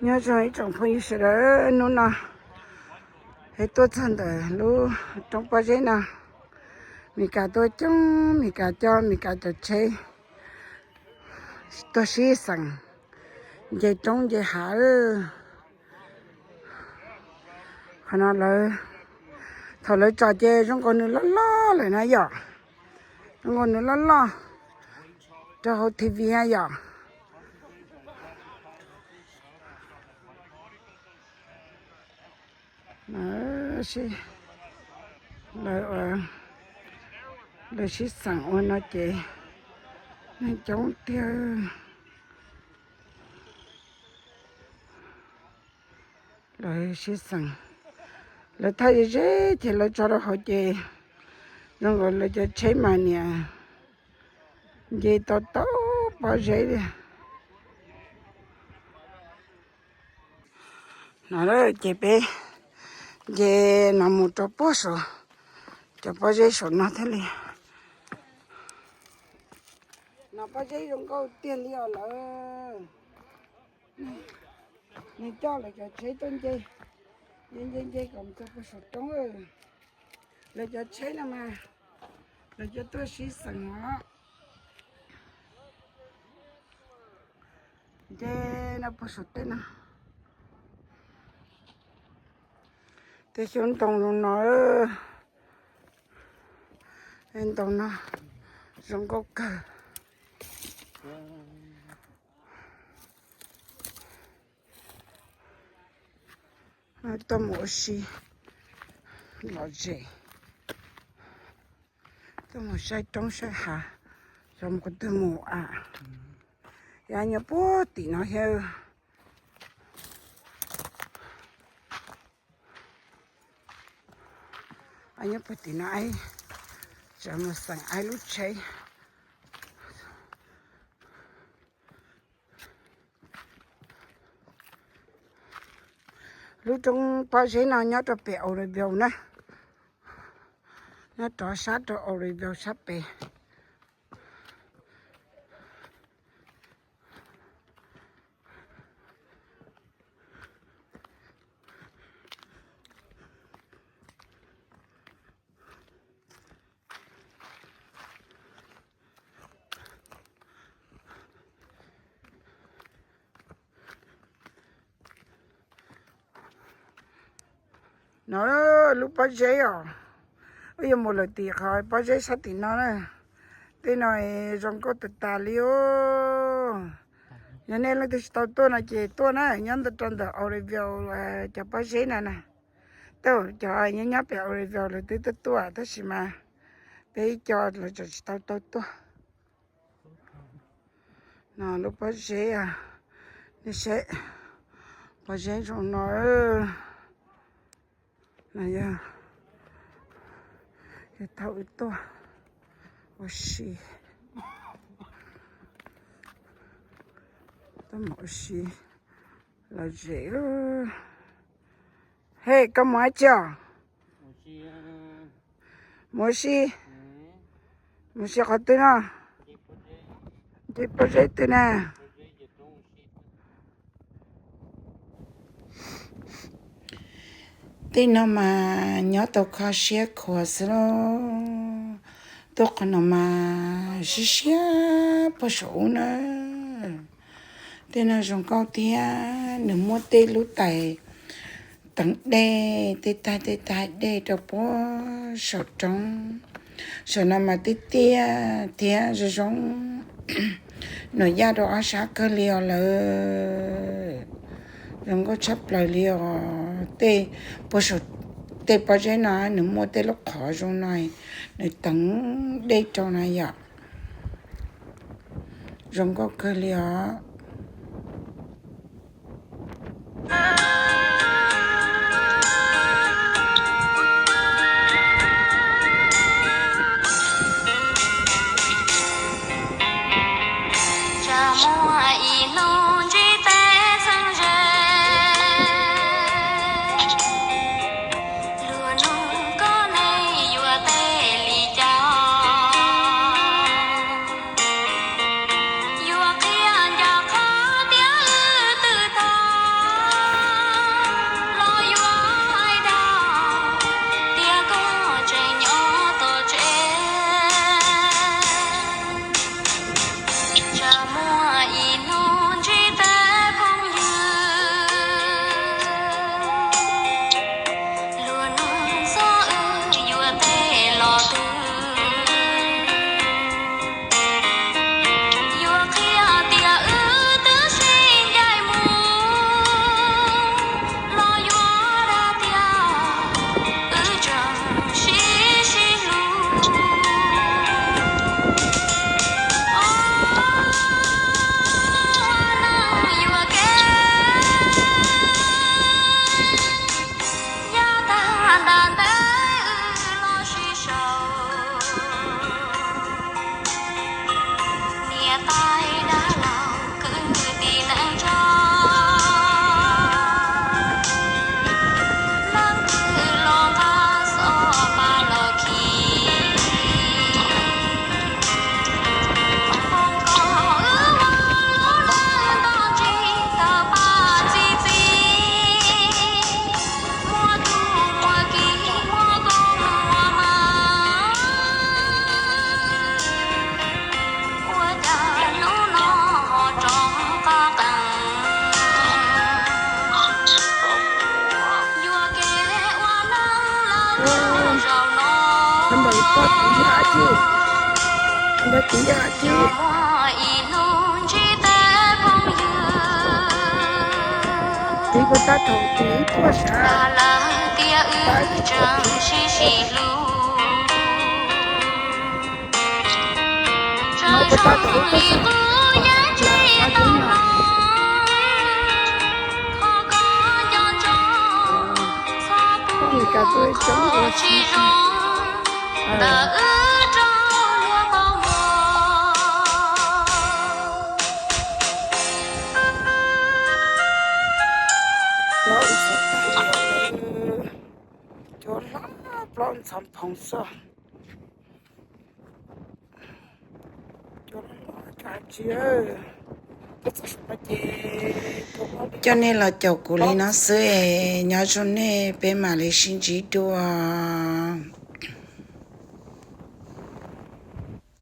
Nyob zoo ib tsoom phooj ywg sawv daws, hnub no es tuaj txog ntawm lub roob pob zeb no, Meskas tuaj coob, Meskas coj Meskas cov tsheb tuaj sib xeem nce roob nce hav. Qhov no lawv, thaum lawv tso ces zoo nkaus nws loj loj lawm na yom, zoo nkaus nws loj loj rau hauv T V na yom. Lawv sib xeem ua no ces neeg coob tiag. Lawv sib xeem, lawv thaj ze ze ces lawv tso rau hauv ces zoo nkaus lawv cov tsheb mas niam nce tau tau pob zeb li. No ces peb nce no mus rau puag saum cov pob zeb saum no thiaj li. No pob zeb zoo nkauj tiag li os lawm. Nws coj lawv cov tsheb tuaj nce, nce nce nce kom mus txog puag saum roob. Lawv cov tsheb no mas lawv cov tuaj sib xeem os. Nce no puag saum tej no. Tej xyoob ntoo zoo no, ntoo no zoo nkauj kawg. Tuaj mus ua si lom zem, tuaj mus saib roob saib hav, xyov mus qhov twg mus a. Yog nyob puag tim no thiab. Nyob puag tim no, tsam mus xeem aib lub tsheb. Lub roob pob zeb no nyob rau pem Oroville na, nyob rov sab rau Oroville sab pem. No lub pob zeb os, wb yuav mus lawm tim qhov pob zeb sab tim no na. Tej no zoo nkauj tas tas li os. Yog nej leej twg tsis tau tuaj no ces tuaj na, nyob ntawm rau ntawm Oroville cov pob zeb na na. Tej cov nyob nyob pem Oroville lawv twb tuaj tuaj tab sis mas peb ib co lawv tseem tsis tau tau tuaj. No lub pob zeb, nej saib, pob zeb zoo no. No yog thaum wb tuaj ua si, tuaj mus ua si lom zem. Hej, koj mus dab tsi os? Mus ua si. Mus ua si qhov twg no? Nce pob zeb twg na? Tej no mas nyob tau kho siab khuav xwb lauj. Tuaj qhov no mas siab siab puag saum ub na. Tej no zoo nkauj thiab, nws muaj tej lub tais teev dej, tej taig tej taig dej rau puag saum roob. Saum no mas tiaj tiaj thiab zoo zoo, nws yaj rau ob sab kawg li os lawm. Zoo nkauj tshaj plaws li os. Tej puag saum, tej pob zeb no nws muaj tej lub qhov zoo no, nws teev dej rau na yom. Zoo nkauj kawg li os. Tsa muaj ib hnub ntsib tej xeeb ze, luag nug koj nej yuav teb li cas, yuav qhia nco Ntawd kuv yog Ci. Tiv kuv tab thaum tiv tuaj sav. Tiv kuv tab thaum tiv tuaj sav. Poj Mes Kas tuaj coob ua si. Cov hlob plaub ntxhov phoov xwb. Coj nej los caum kuv li no xwb es, nyob zoo nej, peb mam li sib ntsib dua.